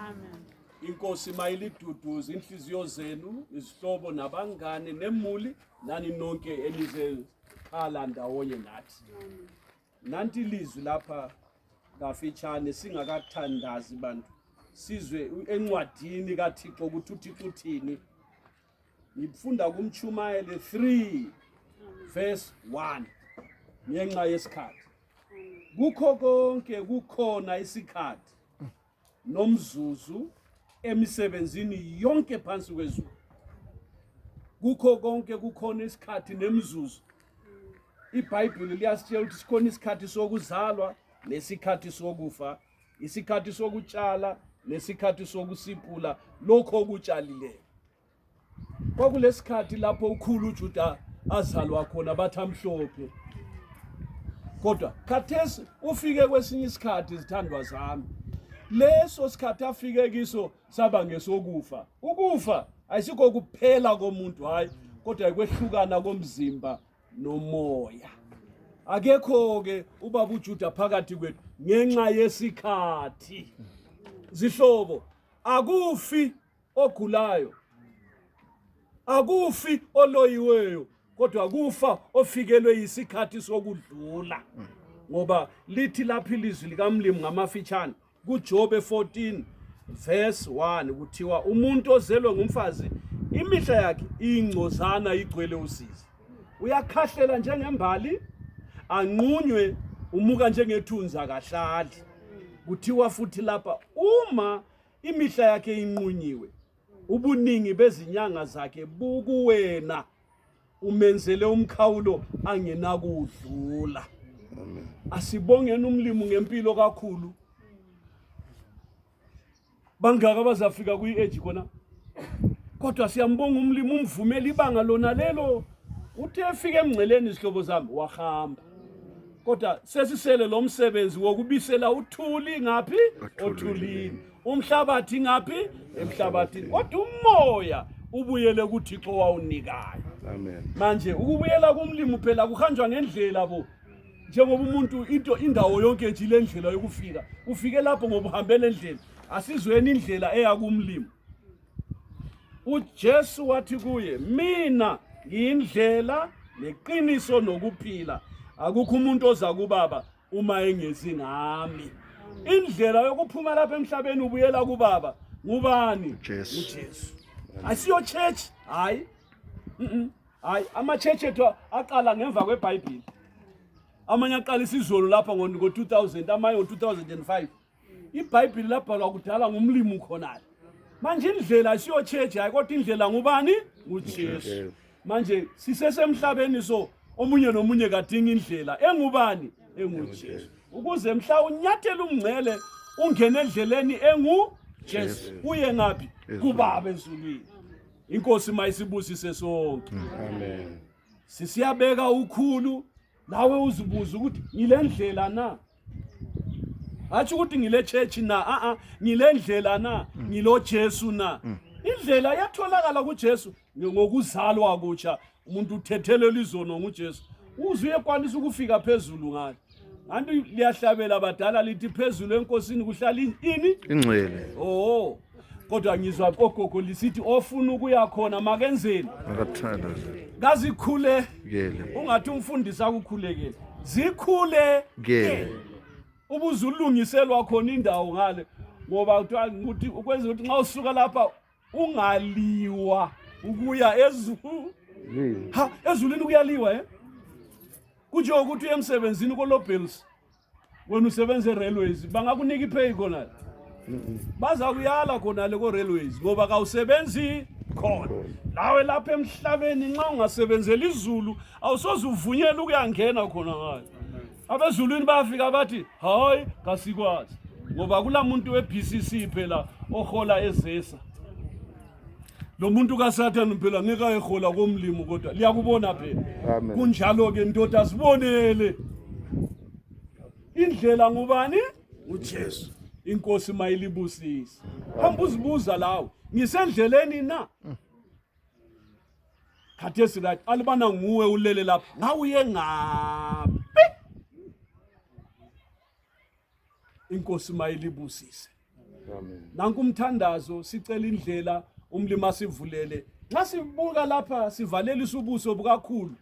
Amen. Inkosi mayiliduduze inhliziyo zenu, izihlobo nabangane nemuli nani nonke enizekhala ndawonye nathi. Nanti ilizwi lapha kafitshane singakathandazi bantu sizwe encwadini kaThixo ukuthi uThixo uthini. Ngifunda kumtshumayeli 3 verse 1 ngenxa yesikhathi. Kukho konke kukhona isikhathi nomzuzu emisebenzini yonke phansi kwezulu. Kukho konke kukhona isikhathi nemizuzu. IBhayibheli liyasitshela ukuthi sikhona isikhathi sokuzalwa nesikhathi sokufa, isikhathi sokutshala nesikhathi sokusiphula lokho okutshalileyo. Kwakulesikhathi lapho ukhulu uJuda azalwa khona bathi amhlophe. Kodwa khathesi ufike kwesinye isikhathi izithandwa zami. Leso sikhathi afike kiso saba ngesokufa. Ukufa ayisikho kuphela komuntu hayi kodwa ikwehlukana komzimba nomoya. Akekho ke ubaba uJuda phakathi kwethu ngenxa yesikhathi. Zihlobo akufi ogulayo akufi oloyiweyo kodwa kufa ofikelwe yisikhathi sokudlula ngoba lithi lapha ilizwi likamlimi ngamafitshane kuJobe 14 verse 1 kuthiwa umuntu ozelwe ngumfazi imihla yakhe ingcozana igcwele usizi uyakhahlela njengembali anqunywe umuka njengethunzi akahlali kuthiwa futhi lapha uma Imihla yakhe inqunyiwe, ubuningi bezinyanga zakhe bukuwena, umenzele umkhawulo angenakuwudlula. Asibongeni umlimu ngempilo kakhulu. Bangaka abazafika kwi-age khona, kodwa siyambonga umlimu umvumela ibanga lona lelo. Uthe efika emngceleni izihlobo zami wahamba. Kodwa sesisele lo msebenzi wokubisela uthuli ngaphi? Othulini. Umhlabathi ngaphi? Emhlabathini. Kodwa umoya ubuyele kuThixo wawunikayo. Amen. Manje ukubuyela kumlimi phela kuhanjwa ngendlela bo. Njengoba umuntu into indawo yonke nje ile ndlela yokufika. Ufike lapho ngoba uhambele endlela. Asizweni indlela eya kumlimi. uJesu wathi kuye, mina ngiyindlela neqiniso nokuphila, akukho umuntu oza kubaba uma engezi ngami. Indlela yokuphuma lapha emhlabeni ubuyela kubaba ngubani? uJesu. uJesu. Asiyo church, hayi. Hayi, ama church ethu aqala ngemva kweBhayibheli. Amanye aqala isizulu lapha ngo-2000, amanye ngo-2005. IBhayibheli labhalwa kudala ngumlimi khonale. Manje indlela asiyo church hayi kodwa indlela ngubani? NguJesu. Manje sisesemhlabeni so omunye nomunye kadinga indlela engubani? EnguJesu. Ukuze mhla unyathela umngcele ungene endleleni enguJesu uye ngaphi? Kubaba ezulwini. Inkosi mayisibusise sonke. Amen. Sisiyabeka ukhulu nawe uzibuze ukuthi ngile ndlela na? Hatshi ukuthi ngile church na, a a ngile ndlela na, ngilo Jesu na. Indlela iyatholakala kuJesu ngokuzalwa kutsha. Umuntu uthethelelwa izono nguJesu. Uze uyekwanisa ukufika phezulu ngalo. Antu liyahlabela badala lithi phezulu enkosini kuhlala ini? Ingcwele. Oh. Kodwa ngizwa ogogo lisithi ofuna ukuya khona makenzeni? Makathandaze. Kazikhule. Kele. Ungathi umfundisi akukhulekele. Zikhule. Kele. Ubuze ulungiselwa khona indawo ngale ngoba kuthiwa ukuthi ukwenza ukuthi nxa usuka lapha ungaliwa ukuya ezulu. Ha, ezulwini kuyaliwa eh? Kunjengokuthi uye emsebenzini koLobels wena usebenza e-railways bangakunika ipay khona baza kuyala khona le ko-railways ngoba kawusebenzi khona nawe lapha emhlabeni nxa ungasebenzeli izulu awusoze uvunyelwe ukuyangena khona ngayo abezulwini bayafika bathi hayi kasikwazi ngoba kula muntu we-BCC phela ohola ezesa lo muntu kaSathane phela ngeke ayehola komlimi kodwa liyakubona phela kunjalo-ke ndoda sibonele indlela ngubani uJesu inkosi mayilibusise hamba uzibuza lawe ngisendleleni na khathesi right alibana nguwe ulele lapha ngawuye ngaphi inkosi mayilibusise. Nanku umthandazo, sicela indlela umlimi asivulele. Nxa sibuka lapha sivalelisa ubuso bukakhulu.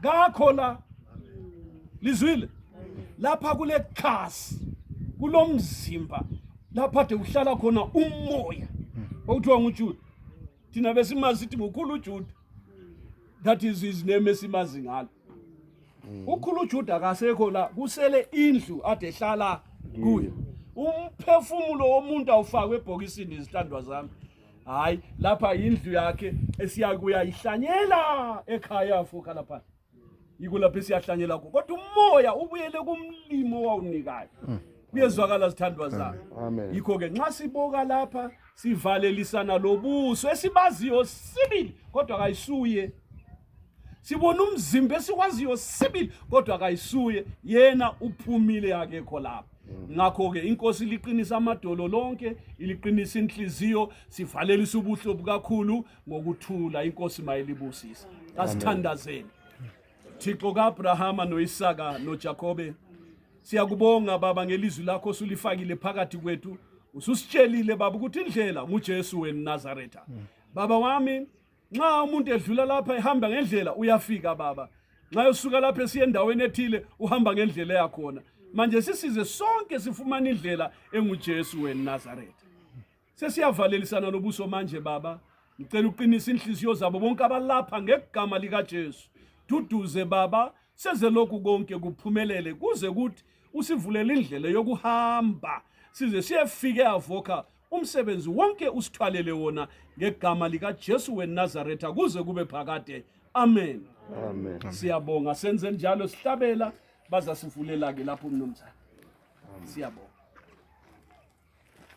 Kakho la. Lizwile? Lapha kule khasi kulomzimba lapha de kuhlala khona umoya okuthiwa nguJuda. Thina besimazi sithi ngukhulu uJuda. That is his name esimazi ngalo. Ukhulu uJuda akasekho la, kusele indlu ade ehlala kuyo. Umphefumulo womuntu awufakwe ebhokisini izithandwa zami. Hayi, lapha indlu yakhe esiyakuya ihlanyela ekhaya afoka lapha. Yiko lapho esiyahlanyela kuko. Kodwa umoya ubuyele kumlimi owawunikayo. Kuyezwakala zithandwa zami. Amen. Yikho ke nxa siboka lapha sivalelisana lobuso esibaziyo sibili kodwa kayisuye. Sibona umzimba esikwaziyo sibili kodwa kayisuye yena, uphumile akekho lapha. Ngakho ke inkosi iliqinisa amadolo lonke, iliqinisa inhliziyo, sivalelisa ubuhle obukakhulu ngokuthula. Inkosi mayilibusise. Asithandazeni. Thixo kaAbrahama noIsaka noJakobe, siyakubonga Baba ngelizwi lakho osulifakile phakathi kwethu. Ususitshelile Baba ukuthi indlela nguJesu weNazaretha. Baba wami, nxa umuntu edlula lapha ehamba ngendlela uyafika Baba. Nxa usuka lapha esiya endaweni ethile uhamba ngendlela yakhona. Manje sisize sonke sifumane indlela enguJesu weNazaretha. Sesiyavalelisana lobuso manje Baba. Ngicela uqinise inhliziyo zabo bonke abalapha ngegama likaJesu. Duduze Baba, seze lokhu konke kuphumelele kuze kuthi usivulele indlela yokuhamba size siyefike eAvoca. Umsebenzi wonke usithwalele wona ngegama likaJesu weNazaretha kuze kube phakade. Amen. Amen. Siyabonga, senze njalo sihlabela, bazasivulela ke lapho mnumzane. Siyabonga.